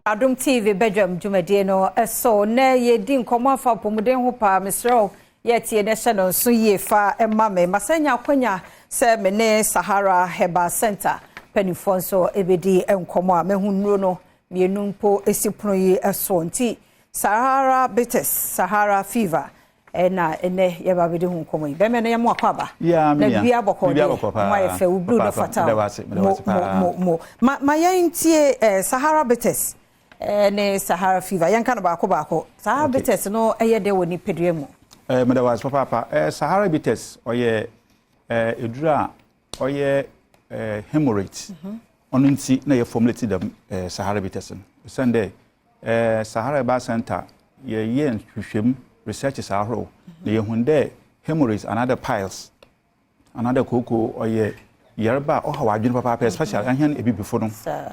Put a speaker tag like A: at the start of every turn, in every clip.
A: Adom TV badwam dwumadie no so. Nnɛ yɛredi nkɔmmɔ afa apɔmuden ho paa. Mesrɛ wo, yɛtie na hyɛ no nso yie fa ma me. Masan anya akwanya sɛ me ne Sahara Herbal Center mpanimfoɔ nso bɛdi nkɔmmɔ a mahu nnuro no mmienu mpo si pono yi so. Nti Sahara Bitters, Sahara Fever ɛna ɛnɛ yɛba bɛdi ho nkɔmmɔ yi. Bɛmɛ no yɛ mo akɔ aba.
B: Yeah,
A: na biribi abɔkɔ deɛ mo ayɛ fɛ wo blue no fata mo mo mo mo ma ma yɛntie eh, Sahara Bitters eh, ne Sahara Fever yɛnka no baako baako. Sahara okay. Bitters no ɛyɛ dɛ wɔ nipadua mu.
B: Eh, meda wase papaapa. Eh, Sahara Bitters ɔyɛ eh, eduru a ɔyɛ eh, hemorrhoids. Ɔno nti na yɛ formulate dɛm eh, Sahara Bitters no. Ɛsiane dɛ Eh, Sahara Herbal Centre, yɛyɛɛ nhwehwɛmu, researches ahorow, na yehun dɛ hemorrhoids anaadɛ piles anaadɛ kooko ɔyɛ yarba a ɔhaw adwen papaapa, especially hɛn Ebibifo no.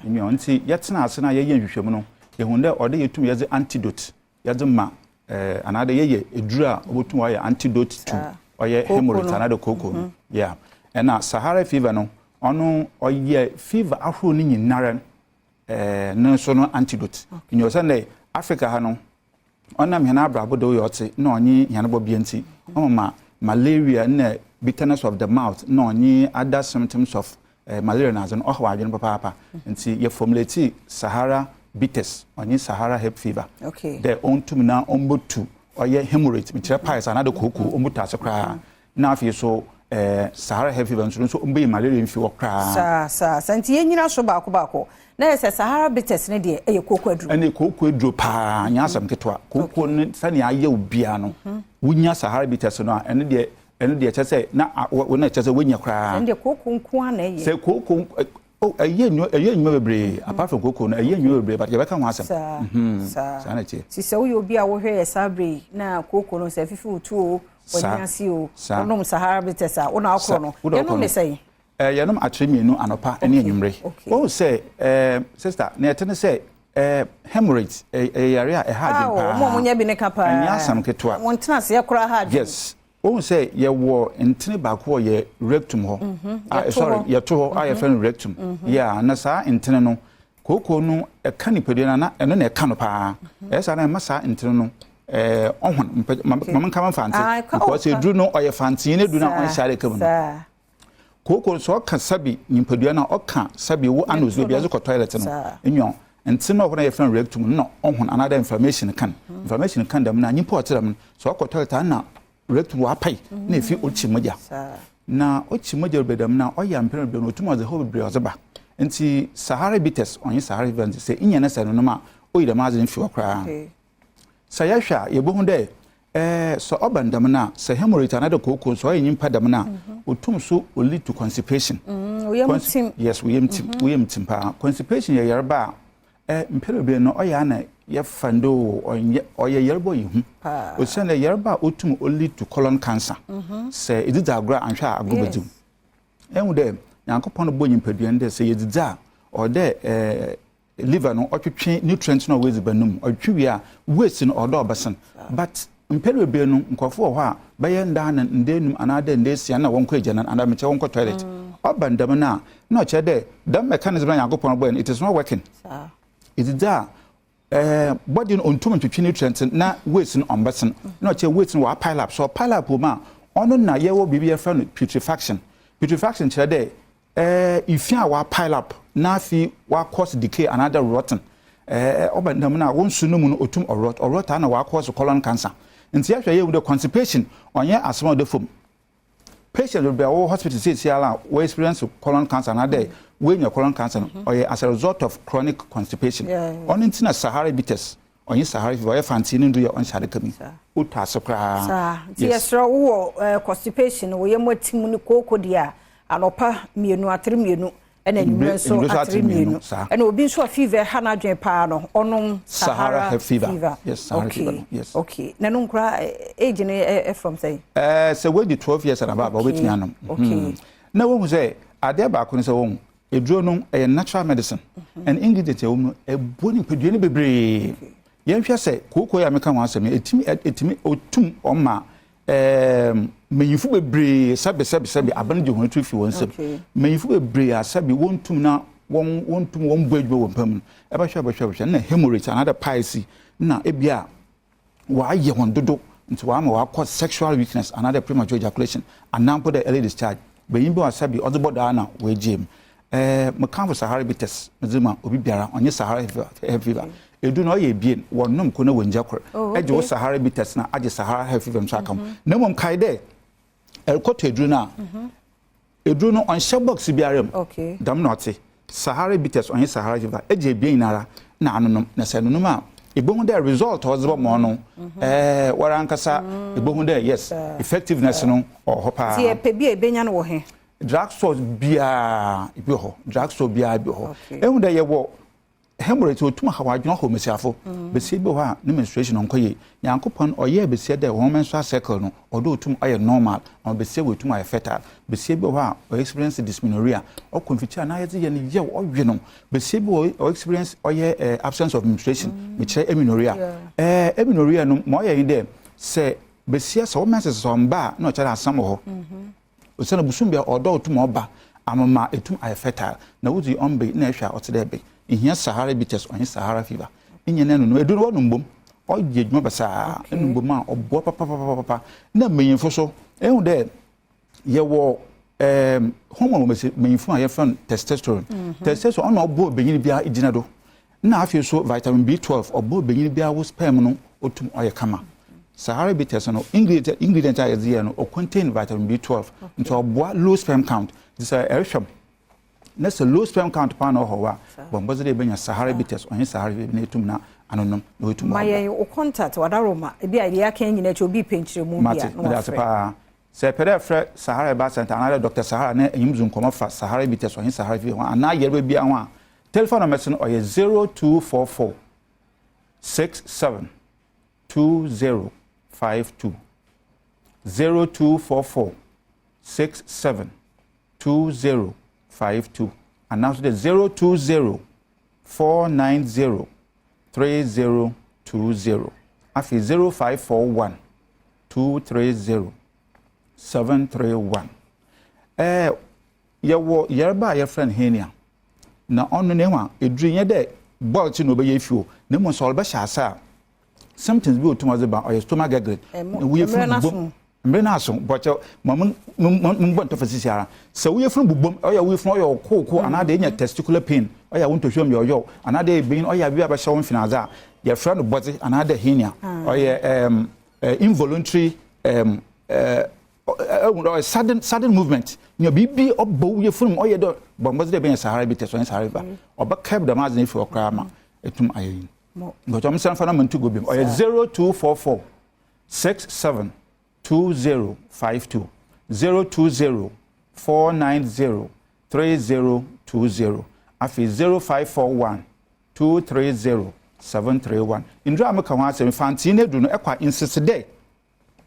B: Nyew, ntsi yɛtsenaa ase na yɛyɛɛ nhwehwɛmu no, yehun dɛ ɔwɔ dɛ yetum yɛdze antidote yɛdze ma eh, anaadɛ yɛyɛ edur a obotum ɔayɛ antidote to ɔyɛ hemorrhoids anaadɛ kooko no. Yeah. Ɛna Sahara fever no, ɔno ɔyɛ fever ahorow no nyinara eh, no nso no antidote. Nnyɛ osiandɛ Africa ha no, ɔnam hɛn abrabɔ do yɛ ɔtse na ɔnye hɛn bɔbea ntsi, ɔma malaria na bitterness of the mouth na ɔnye other symptoms of eh, malaria na adze no ɔhaw adwen papaapa. Ntsi yɛ formulate Sahara bitters ɔnye Sahara herb fever dɛ ontum na ombotu ɔyɛ hemorrhoids, mekyerɛ piles anaadɛ kooko, ombotu ase koraa. Na afei so eh, Sahara heavy fever nso nso ɔmbɛyi malaria mfi hɔ koraa.
A: Saa saa saa nti yɛnyina so baako baako na yɛ sɛ Sahara bitters no deɛ ɛyɛ kooko aduro.
B: Ɛne kooko aduro paa nyɛ asɛm ketewa. Kooko no sɛnea ayɛ wo biara no mhm. wonya Sahara bitters no a ɛno deɛ ɛno deɛ kyɛ sɛ na wo na kyɛ sɛ wonya koraa.
A: Ɛno deɛ kooko nko ara na ɛyɛ.
B: Sɛ kooko Oh, ɛyɛ nnwuma ɛyɛ nnwuma bebree mm-hmm. apart from koko no ɛyɛ nnwuma bebree but yɛbɛka ho asɛm.
A: Saa mm-hmm. saa
B: saa na ɛteɛ.
A: Ti sɛ woyɛ obi a wohwɛ yɛ saa bere yi na koko no sɛ fifi wotu o w'ani ase o wonom Sahara bitters a wona akorɔ no yɛnom ne sɛn.
B: Ɛɛ yɛnom akyere mmienu anɔpa ne anwummere. Wɔn sɛ ɛɛ sister na ɛte ne sɛ ɛɛ hemorrhoids ɛyɛ yare a ɛha adwene paa.
A: Wɔn a wɔnya bi ne ka paa.
B: Ɛnyɛ asɛm ketewa.
A: Wɔn tena aseɛ koraa ha adwene.
B: Yes. Wohu sɛ yɛwɔ ntini baako wɔ yɛ rectum hɔ.
A: Mhm,
B: ah,
A: yɛto
B: sorry,
A: hɔ.
B: yɛto hɔ a yɛfrɛ no rectum. Yeah, na saa ntini no, kooko no ɛka nipadua no na ɛno na ɛka no paa. Ɛyɛ saa na ɛma saa ntini no ɛɛ ɔhon mpɛ ma ma menka ma mfante
A: Ah, ɛka-
B: because
A: oh, ka.
B: eduru no ɔyɛ fantee na eduru no a
A: Saa,
B: ɔnhyɛ adaka mu no.
A: saa.
B: Kooko no sɛ ɔka sabi nyimpadua no a ɔka sabi wo anus
A: Yɛto
B: baabi a
A: no.
B: ɛdze kɔ toilet no.
A: Saa.
B: Nyɔ ntini no a ɔwɔ hɔ no a yɛfrɛ no rectum no na ɔhon anaadɛ inflammation ka no. Inflammation ka no dɛm no a nyimpa a ɔtse dɛm no sɛ ɔkɔ toilet a nna rectum ɔapae na efi okyi mogya. Na okyi mogya bebree dɛm no a ɔyɛ a mpɛn bebree no otum ɔdze haw bebree ɔdze ba. Ntsi Sahara bitters ɔnye Sahara fever ntsi sɛ inya na sɛ enonom a oyi dɛm adze no fi hɔ koraa. Sɛ yɛhwɛ a yebohu dɛ sɛ ɔba no dɛm no a sɛ hemorrhoids anaadɛ kooko sɛ ɔyɛ nyimpa dɛm no a otum so o lead to constipation.
A: Wo yamu tsim.
B: Yes, wo yamu tsim, wo yamu tsim paa. Constipation yɛ yarba a Eh, mpɛn bebree no ɔyɛ a na yɛfa no dɛ oh, ɔnnyɛ, ɔyɛ yarba a ɔyɛ hu. Osiandɛ yarba a otum o lead to colon cancer. Sɛ edzidzi agor a, annhwɛ a agor bedzi wo. Ehu dɛ Nyankopɔn bɔɔ nyimpadua no dɛ sɛ yedzidzi a, ɔwɔ dɛ eh, liver no ɔtwetwe nutrients no a ɔwɔ edziban no mu. Ɔtwetwe wie a, waste no ɔwɔ dɛ ɔbɛsen. But mpɛn bebree no, nkorɔfo wɔ hɔ a, bɛyɛ nda anan, nda enum anaadɛ nda esia nna wɔnnkɔ egyanan anaa mekyerɛ wɔnnkɔ toilet. Ɔba no dɛm no a, nna ɔkyerɛ dɛ dɛm mechanism no a Nyankopɔn bɔe no, it is not working. Edzidzi a, eh, body no onntum nntwetwe nutrients no na waste no ɔmmbɛsen. Nna ɔkyerɛ waste no ɔapile up. Sɛ ɔpile up wɔ mu a, ɔno na yɛwɔ biribi yɛfrɛ no putrefaction. Putrefaction kyerɛ dɛ Eh, ifi a wa pile up na afi wa cause decay anaadɛ rotten. Eh, ɔba dɛm no a, wo nsu no mu no otum ɔrot, ɔrot a na wa cause colon cancer. Ntsi yɛhwɛ a yehu dɛ constipation ɔnnyɛ asɛm a ɔda famu. Patients bebree a wɔwɔ hospital seseiara a wɔ experience colon cancer anaadɛ woenya colon cancer no, ɔyɛ as a result of chronic constipation. Ɔno ntsi na Sahara bitters Ɔnye Sahara fever, ɔyɛ fantsee no ndu yɛ ɔnhyɛ adaka mu. Otɔ ase koraa.
A: Saa. Nti yɛsrɛ wo wɔ eh, constipation, wo yam atim ne kooko deɛ a, anɔpa mmienu, atere mmienu, ɛna anwummerɛ nso atere mmienu. Ɛna obi nso a fever ha n'adwene paa no, ɔnom
B: Sahara fever. fever. Yes, Sahara
A: okay.
B: fever no. Yes.
A: Okay. Na no nkora eh, age no eh, eh, from sɛn?
B: Eh, sɛ wadi 12 years and above, wobɛtumi anom.
A: Okay. Hmm.
B: Na wohu sɛ adeɛ baako ne sɛ wohu Aduro no ɛyɛ natural medicine and ingredient ɛwɔ mu no ɛboa nipadua no bebree. Yɛnhwɛ sɛ kooko yi a meka ho asɛm yi ɛtumi ɛtumi ɔtum ɔma ɛɛm mmanyinfo bebree sɛbe sɛbe sɛbe abɛn gye wɔn tiri fi wɔn nsam. Mmanyinfo bebree a sɛbe wɔntum na wɔn wɔntum wɔn bɔ adwuma wɔ mpa mu no, ɛbɛhwɛ bɛhwɛ bɛhwɛ na hemorrhoids anaadɛ piles na ebi a wɔayɛ wɔn dodo, nti wɔama wɔakɔ sexual weakness anaadɛ premature ejaculation anaa mpo dɛ early discharge. Bɛnyin bi wɔ sɛbi ɔdze bɔ daa na wɔagye mu. Mekamfo Sahara Bitters medze ma obi biara. Ɔnyɛ Sahara Health Fever edu na ɔyɛ ebien, wɔnom ko na wɔngya kor. Ɛgye wo Sahara Bitters na agye Sahara Health Fever nso aka ho. Na mmom kae dɛ ɛrekɔtɔ eduru no a, eduru no ɔnhyɛ box biara mu. Dɛm na ɔte Sahara Bitters, ɔnyɛ Sahara Fever. Egye ebien nyinara na anonom, na sɛ anonom a, ebohu dɛ result a ɔdze bɔ no, wɔre ankasa ebohu dɛ yes, effectiveness no ɔwɔ hɔ paa.
A: Nti yɛpɛ bi a, ebenya no wɔ he?
B: Drug store biara bi wɔ hɔ, drug store biara bi wɔ hɔ. Ehu dɛ yɛwɔ hemorrhoids, otum ha wadwene hɔ. Mmesiafo besia bi wɔ hɔ a ne menstruation ɔnkɔ yie. Nyankopɔn ɔyɛɛ besia dɛ wɔn menstrual cycle no ɔde otum ɔyɛ normal ama besia wɔ etum ayɛ fertile. Besia bi wɔ hɔ a ɔyɛ experience dysmenorrhea, ɔkɔ mfikyi a n'ayɛdze yɛ no yɛw ɔwe no. Besia bi wɔ ɔ experience ɔyɛ absence of menstruation, mekyerɛ amenorrhea. Amenorrhea no ma ɔyɛ yin dɛ sɛ besia sɛ wɔn menses sɛ ɔmba a, na ɔkyerɛ asɛm wɔ hɔ, osiane bosom bia ɔdɔ otum ɔba amama etum ayɛ fertile na wodzi ɔmbe na ɛhwɛ a ɔte dɛ ɛbɛ ehia Sahara Bitters ɔnye Sahara Fever nyɛ no ɛnum edu no wɔnum bom, ɔyɛ adwuma basaa. Ɛnum bom a, ɔboa papapapapa. Na mmanyinfo so ehu dɛ yɛwɔ hormone wɔ mmanyinfo a yɛfrɛ no testosterone. Testosterone ɔna ɔbɔ benyin biara gyina do, na afei so vitamin B12 ɔbɔ benyin biara wo sperm no otum ɔyɛ kama. Sahara Bitters no ingredient a yɛdze yɛ no, o contain vitamin B12, nti ɔboa low sperm count. Nti sɛ ɛrehwɛ na sɛ low sperm count paa na ɔhɔ wa, bɔ mbɔdze dɛ ebɛnya Sahara Bitters ɔnye Sahara bi na etum na anonom na otum.
A: Ma yɛn wo contact, wadaroma, ebi a deɛ aka nyinaa akyi obi pɛ nkyerɛmu bi a
B: Mate.
A: Na
B: Mede ase
A: wafrɛ.
B: Paa. Sɛ ɛpɛ dɛ frɛ Sahara Herbal Center anaadɛ Dr Sahara na enyim dzu nkɔmmɔ fa Sahara Bitters ɔnye Sahara bi ho anaa yarba biara ho a, telephone numbers no ɔyɛ 0244 67 2052, 0244 67 2052, anaasɛ de 020 490 3020, afei 0541 230 731. Yɛwɔ yarba a yɛfrɛ no hernia, na ɔno ne ho a eduru nyɛ dɛ bɔɔl na ɔbɛyɛ fi o, na mmom sɛ ɔrebɛhyɛ ase a, symptoms bi otum ɔdze ba ɔyɛ stomach gurgling.
A: Woyɛ funu bobom.
B: Mmerɛ no aso bɔkyɛ ma mo mbɔ ntɔfɛ sisi ara sɛ woyɛ funu bobom, ɔyɛ woyɛ funu ɔyɛ ɔkooko, anaa de enya testicular pain, ɔyɛ wo ntɔhwɛm yɛ ɔyɔw, anaa de ebɛn ɔyɛ abi abɛhyɛ wo mfenadze a yɛfrɛ no bɔdze anaa de hernia. Ɔyɛ involuntary sudden movement nea biribi ɔbɔ woyɛ funu mu ɔyɛ dɛ bɔ mbɔdze dɛ ɛbɛnya Sahara Bitters ɔnyɛ Sahara ba ɔbɛka dɛm adze no efi hɔ koraa ma etum ayɛ yi. Nkɔtɔ mo sanfa na mo nto go bi, ɔyɛ 0244 67 2052, 020 490 3020, afei 0541 230 731. Ndura a meka ho asɛm, fantii no edu no ɛkɔ a nsisi dɛ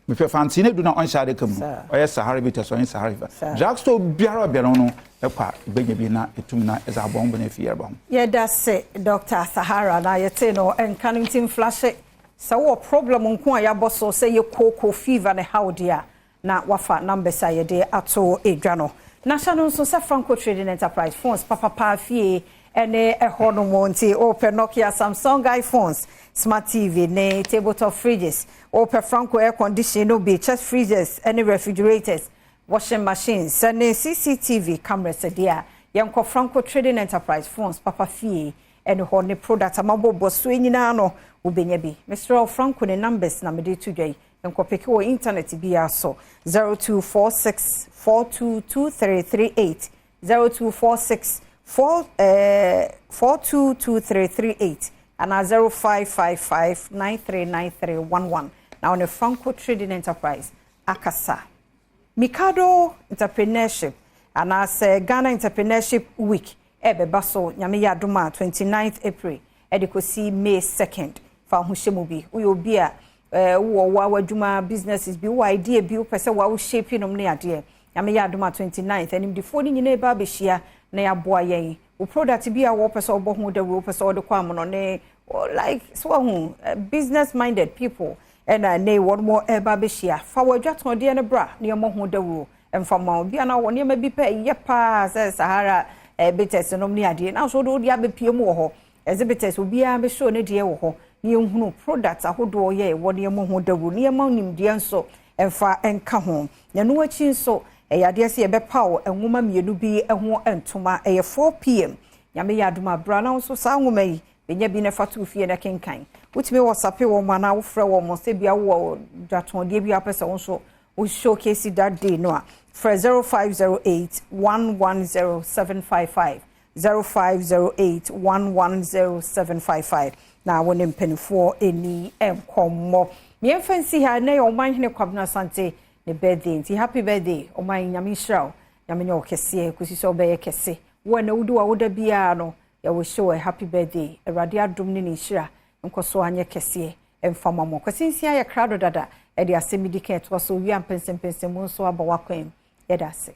B: mehwɛ fantii no edu na ɔnhyɛ adaka mu, ɔyɛ Sahara Bitters ɔnyɛ Sahara Fever. Drugstore biara ɔbɛn no ɛkɔ a, ebɛnya bi na etum na ɛdze abɔ ho bɔ na efi yarba ho.
A: Yɛda se Dr Sahara na yɛte no nka no. Nti mflashe sɛ wowɔ problem nko a yɛabɔ so sɛ yɛ kooko fever ne haw deɛ a, na wafa numbers a yɛde ato edwa no. Na hyɛ no nso sɛ Franco Trading Enterprise phones papapa fie ɛne ɛhɔ no mu. Nti wopɛ Nokia, Samsung, iPhones, smart TV ne tabletop fridges, wopɛ Franco air condition no bi, chest freezers ne refrigerators, washing machines ne CCTV cameras deɛ a, yɛnkɔ Franco Trading Enterprise phones papa fie ɛne hɔ ne product amabɔbɔ so nyinaa no wobɛnya bi. Mesrɛ, Franco ne numbers na mede to dwa yi, nkɔpeke wɔ internet biara so: 0246 422338, 0246 4 422338 anaa 0555 939311 na wɔne Franco Trading Enterprise akasa. Mikado Entrepreneurship anaasɛ Ghana Entrepreneurship Week ɛbɛba so, Nyame yɛ adom a, 29th April ɛde kɔsi May 2nd. Fa ho hyɛ mu bi. Woyɛ obi a wowɔ wo w'adwuma, businesses bi, wowɔ idea bi wopɛ sɛ wawo shape nom ne adeɛ, Nyame yɛ adom a, 29th animdifoɔ no nyinaa ba abɛhyia na yɛaboa yɛn. Wo product bi a wɔpɛ sɛ wɔbɔ ho dawuro, wopɛ sɛ wɔde kɔ amono ne like so wahu business minded people ɛna ne wɔn mo ɛba abɛhyia. Fa wɔ adwatɔndeɛ no bra na yɛmmɔ ho dawuro mfa ma wo. Bia na wɔ nneɛma bi pɛ yɛ paa sɛ Sahara. Bitters nom ne adeɛ na nso wode abɛpie mu wɔ hɔ. Exhibitors obiara bɛhyɛ ne deɛ wɔ hɔ na yɛnhunu product ahodoɔ yɛ ɛwɔ nneɛma ho dawuro, nneɛma nimdeɛ nso ɛmfa ɛnka ho. Na ɛno akyi nso, ɛyɛ adeɛ sɛ yɛbɛpaw nwoma mmienu bi ho ntoma. Ɛyɛ 4 p.m. Nyame yɛ adom abra na nso saa nwoma yi bɛnya bi na fa to fie na kenkan. Wotumi WhatsApp wɔn anaa wofrɛ wɔn sɛ bia wɔ dwatɔndeɛ bi apɛ sɛ wo nso wo showcase that day no a, frɛ 0508 110 755, 0508 110 755, na wɔne mpanimfoɔ ani nkɔmmɔ. Mmiɛnfa nsi ha na yɛ Ɔmanhene Kwabena Asante ne birthday, nti happy birthday, ɔman. Nyame nhyira wo, Nyame nyɛ wo kɛseɛ kɔsi sɛ wobɛyɛ kɛse. Wo a na wodi w'awoda biara no, yɛwɔ hyɛ wɔ happy birthday. Awurade adom ne ne nhyira nkɔ so anyɛ kɛseɛ ɛmfa ma mo. Kwasi nsia yɛ krado dada ɛde asɛm di kan ɛtoa so. Owia mpɛnsɛmpɛnsɛm mu nso aba wakwan mu. Yɛda ase.